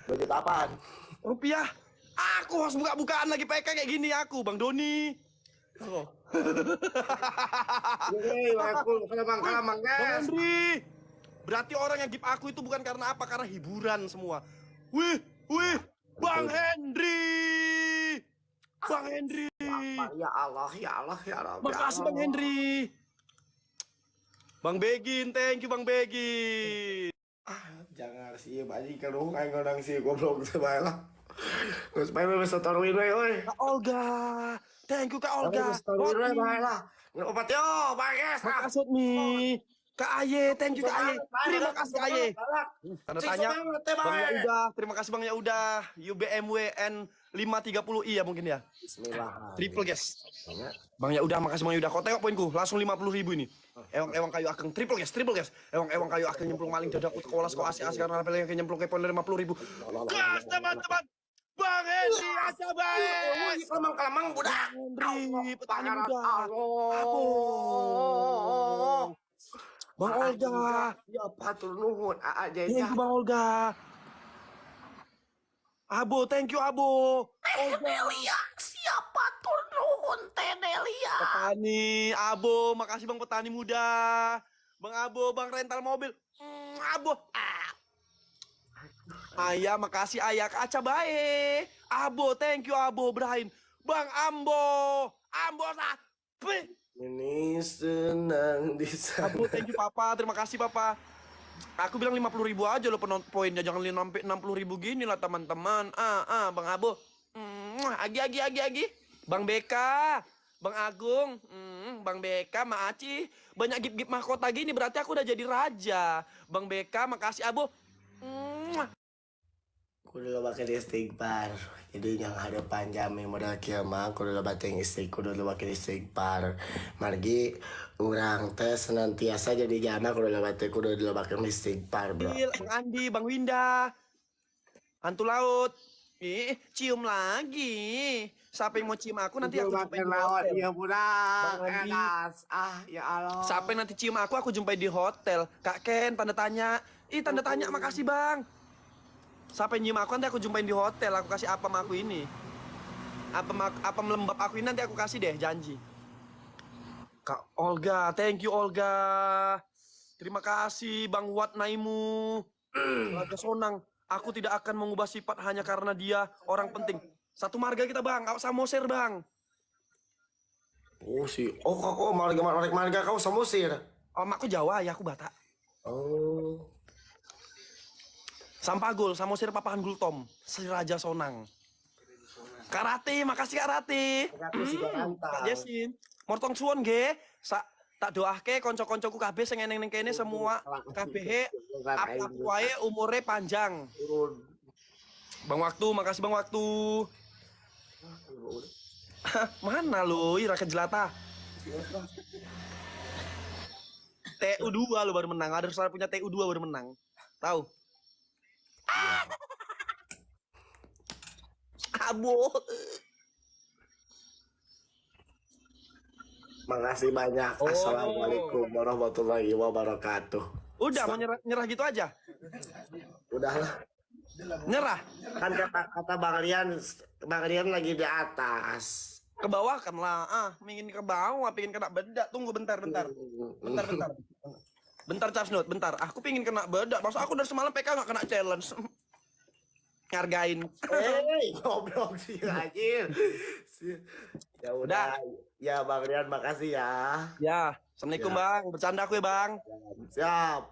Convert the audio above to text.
2 juta apaan? Rupiah. Aku harus buka-bukaan lagi PK kayak gini aku, Bang Doni. Oh. Yeay, aku kalamang-kalamang, Bang guys. Henry. Berarti orang yang give aku itu bukan karena apa? Karena hiburan semua. Wih, wih, Bang Henry. Bang Henry. Ya Allah, ya Allah, ya Allah. Makasih Bang Henry. Bang Begin, thank you Bang Begin. Ah, jangan sih, anjing keluh aing ngondang sih goblok teh bae lah. Geus bae we story we euy. Kak Olga, thank you Kak Olga. Story we bae lah. Ngan opat yo, bae guys. Ah. Makasih nih. Kak Aye, thank you Kak Aye. Terima kasih Kak Aye. Tanda tanya. Bang ya udah, terima kasih Bang ya udah. UBMW N530i ya mungkin ya. Bismillah. Triple guys. Bang ya udah, makasih Bang ya udah. Kau tengok poinku, langsung 50.000 ini. Ewang-ewang kayu akeng, triple guys, triple guys. Ewang-ewang kayu akeng nyemplung maling dadaku teko welas kok asik-asik karena apel yang nyemplung ke poin 50.000. Gas teman-teman. Bang Henry aja baik. Kalamang-kalamang budak. Henry, petani muda. Allah. Abo. Bang Olga. Ya patur nuhun aa Thank jaja. you Bang Olga. Abo, thank you Abo. Olga. Delia, siapa tur nuhun Teh Delia. Petani, Abo, makasih Bang petani muda. Bang Abo, Bang rental mobil. Abo. Ah. Ayah, makasih ayah. Kaca bae. Abo, thank you Abo, Brian. Bang Ambo. Ambo sapi. Ini senang di sana. Abo, thank you Papa. Terima kasih Papa. Aku bilang 50.000 aja loh poinnya, jangan sampai 60.000 gini lah teman-teman. Bang Abo. Agi agi agi agi. Bang BK, Bang Agung, Bang BK, Ma Aci. Banyak gip-gip mahkota gini berarti aku udah jadi raja. Bang BK, makasih Abo. Kudu loba ke istighfar. Jadi yang hadapan jami modal kieu mah kudu loba teh kudu loba ke istighfar. Margi urang teh senantiasa jadi jama kudu loba teh kudu loba ke istighfar, bro. Bang Andi, Bang Winda. Hantu laut. Ih, cium lagi. Siapa yang mau cium aku nanti aku jumpai di hotel. Iya budak. Bang Andi. Edas. Ah, ya Allah. Siapa yang nanti cium aku jumpai di hotel. Kak Ken, tanda tanya. Ih, tanda tanya, makasih Bang. Siapa yang nyium aku nanti aku jumpain di hotel. Aku kasih apa sama aku ini. Apa melembab aku ini nanti aku kasih deh, janji. Kak Olga, thank you Olga. Terima kasih Bang Wat Naimu. Raja Sonang, aku tidak akan mengubah sifat hanya karena dia orang penting. Satu marga kita Bang, awak samosir Bang. Oh si, oh kok marga marga marga kau samosir. Oh, makku Jawa ya, aku Batak. Oh. Sampagul, Samosir Papahan Gultom, si Raja Sonang. Karate, makasih Kak Rati. Kak Jesin. Mortong suwon nggih. Tak doake kanca-kancaku kabeh sing eneng ning kene semua kabeh apa wae umure panjang. Bang Waktu, makasih Bang Waktu. Mana lu, Ira Kejelata? TU2 lu baru menang. Ada salah punya TU2 baru menang. Tahu? Abo. Makasih banyak. Oh. Assalamualaikum warahmatullahi wabarakatuh. Udah mau nyerah, nyerah gitu aja. Udahlah. Nyerah. Kan kata Bang Rian lagi di atas. Ke bawah kan lah. Ah, ingin ke bawah, pingin kena bedak. Tunggu bentar, bentar. Bentar, bentar. Bentar Capsnut, bentar. Aku pingin kena bedak. Maksud aku dari semalam PK nggak kena challenge. Ngargain. Hey, goblok sih anjir. Ya udah. Ya Bang Rian makasih ya. Ya, Assalamualaikum Ya. Bang. Bercanda aku ya Bang. Siap.